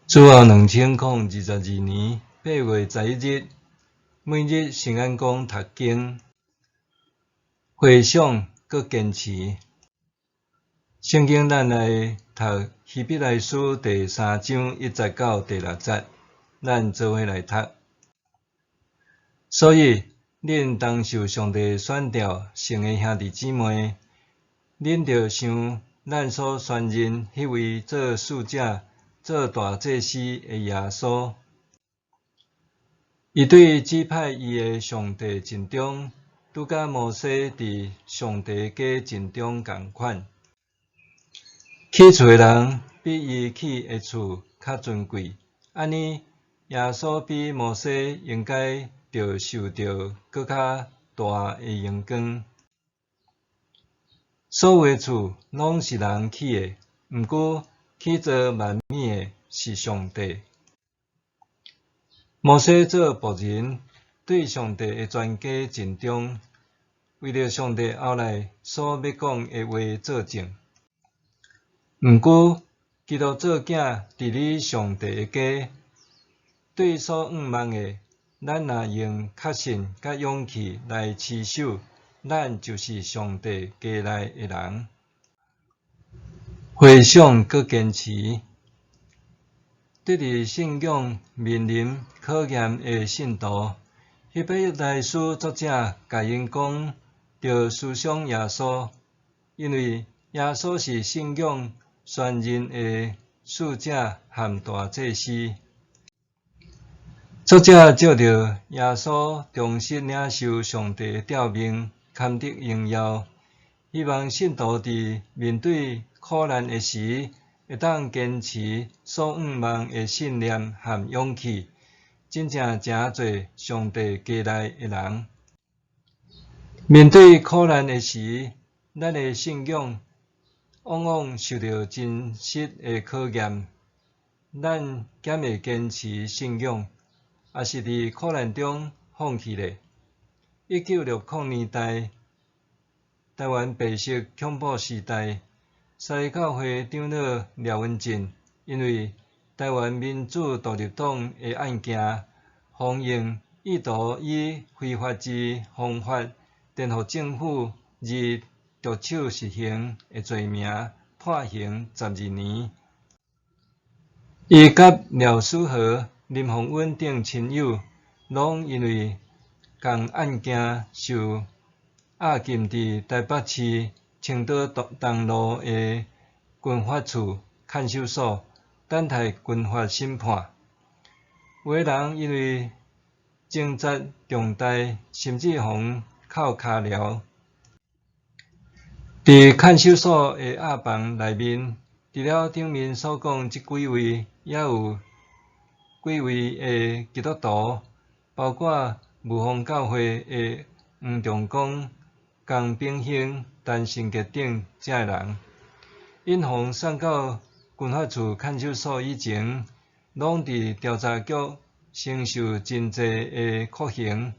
主後2022年8月11日，每日聖安講讀經，回想閣堅持。聖經咱來讀希伯來書第三章一節到第六節，咱做伙來讀。所以，恁同受上帝選召成的兄弟姊妹，恁著想咱所宣認彼位做使者、做大祭司的耶穌，伊對指派伊的上帝盡忠，拄佮摩西佇上帝家盡忠仝款。起厝的人比伊起的厝較尊貴，按呢，耶穌比摩西應該著受著閣較大的榮光。所有的厝攏是人起的，毋過起造萬物的是上帝。摩西做僕人，對上帝的全家盡忠，為著上帝後來所欲講的話做證。毋過，基督做囝治理上帝的家，對所向望的，咱若用確信佮勇氣來持守，咱就是上帝家內的人。回想閣堅持，對佇信仰面臨考驗的信徒，希伯來書作者共𪜶講，著思想耶穌，因為耶穌是信仰宣認的使者和大祭司。作者藉著耶穌忠實領受上帝的召命，堪得榮耀，希望信徒佇面對苦難的時，會當堅持所向望的信念和勇氣，真正成做上帝家內的人。面對苦難的時，咱的信仰往往受著真實的考驗，咱敢會堅持信仰，抑是佇苦難中放棄咧？1960年代，台灣白色恐怖時代，三一教會長老廖文進因為台灣民主獨立黨的案件，予用意圖以非法之方法顛覆政府而著手實行的罪名，判刑12年。伊佮廖思和、林鳳允等親友，攏因為仝案件受押禁佇台北市青島東路的軍法處看守所，等待軍法審判。有的人因為情節重大，甚至予銬跤鐐。佇看守所的押房內面，除了頂面所講這幾位，猶有幾位的基督徒，包括霧峰教會的黃仲光、江炳興、陳成傑等遮的人。𪜶予送到軍法處看守所以前，攏佇調查局承受真濟的酷刑。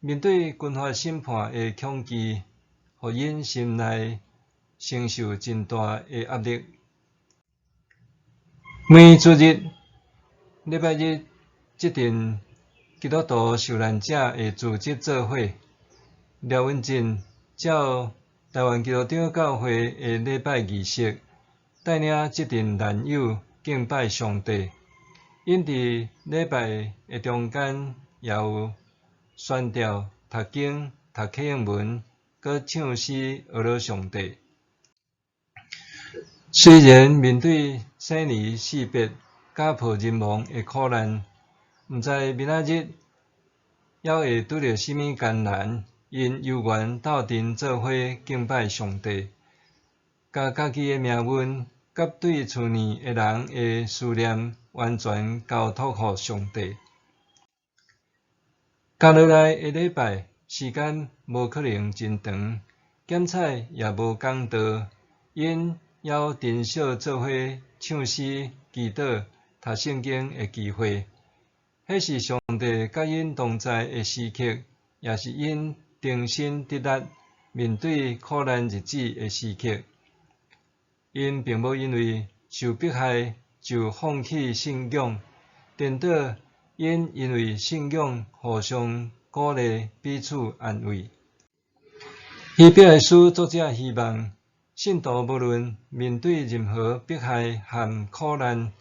面對軍法審判的恐懼，予𪜶心內承受真大的壓力。每主日、禮拜日，這陣基督徒受難者會組織做伙，廖文進照台灣基督長教會的禮拜儀式，帶領這陣難友敬拜上帝。𪜶佇禮拜的中間也有宣道、讀經、讀啟應文，閣唱詩呵咾上帝。雖然面對生離死別、家破人亡的苦難，毋知明仔日猶會拄著啥物艱難，𪜶猶原鬥陣做伙敬拜上帝，共家己的命運佮對厝內的人的思念完全交託予上帝。接落來的禮拜時間無可能真長，檢採也無講道，𪜶猶珍惜做伙唱詩、祈禱、讀聖經的機會。彼是上帝佮𪜶同在的時刻，也是𪜶重新得力面對苦難日子的時刻。𪜶並無因為受迫害就放棄信仰，顛倒𪜶因為信仰互相鼓勵，彼此安慰。希伯來書作者希望信徒無論面對任何迫害和苦難，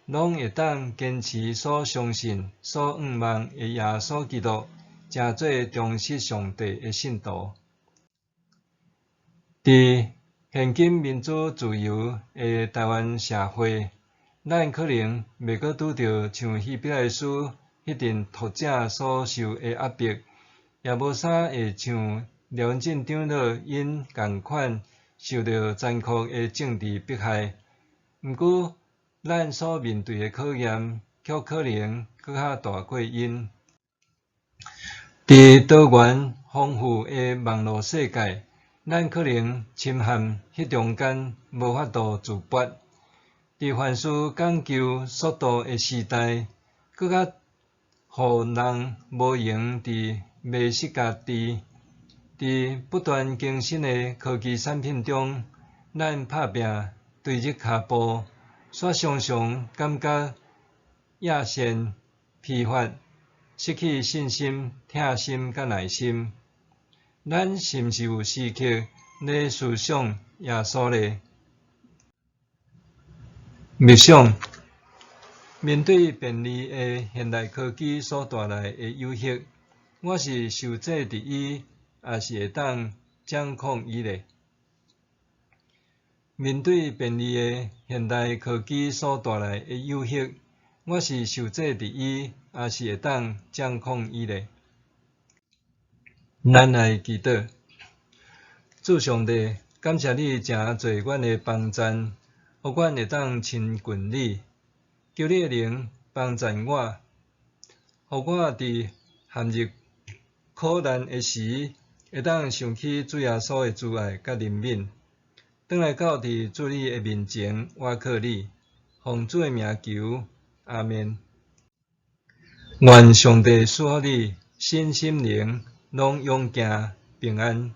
攏會當堅持所相信、所向望的耶穌基督，成做忠實上帝的信徒。佇現今民主自由的台灣社會，咱可能袂閣拄著像希伯來書彼陣讀者所受的壓迫，也無啥會像廖文進長老𪜶仝款受著殘酷的政治迫害。毋過，咱所面對的考驗，卻可能閣較大過𪜶。佇多元豐富的網路世界，咱可能深陷彼中間，無法度自拔。佇凡事講求速度的時代，閣較予人無閒佇迷失家己。佇不斷更新的科技產品中，咱拍拚追日跤步，卻常常感覺厭倦、疲乏，失去信心、疼心佮耐心。咱是毋是有時刻咧思想耶穌咧？默想，面對便利的現代科技所帶來的誘惑，我是受制佇伊，抑是會當掌控伊咧？面對便利的現代科技所帶來的誘惑，我是受制佇伊，抑是會當掌控伊咧？咱來祈禱，主上帝，感謝你成做阮的幫贊，予阮會當親近你。求你的靈幫贊我，予我佇陷入苦難的時，會當想起主耶穌的慈愛佮憐憫，轉來到佇主你的面前，倚靠你，奉主的名求，阿們。願上帝賜福你，身心靈攏勇健平安。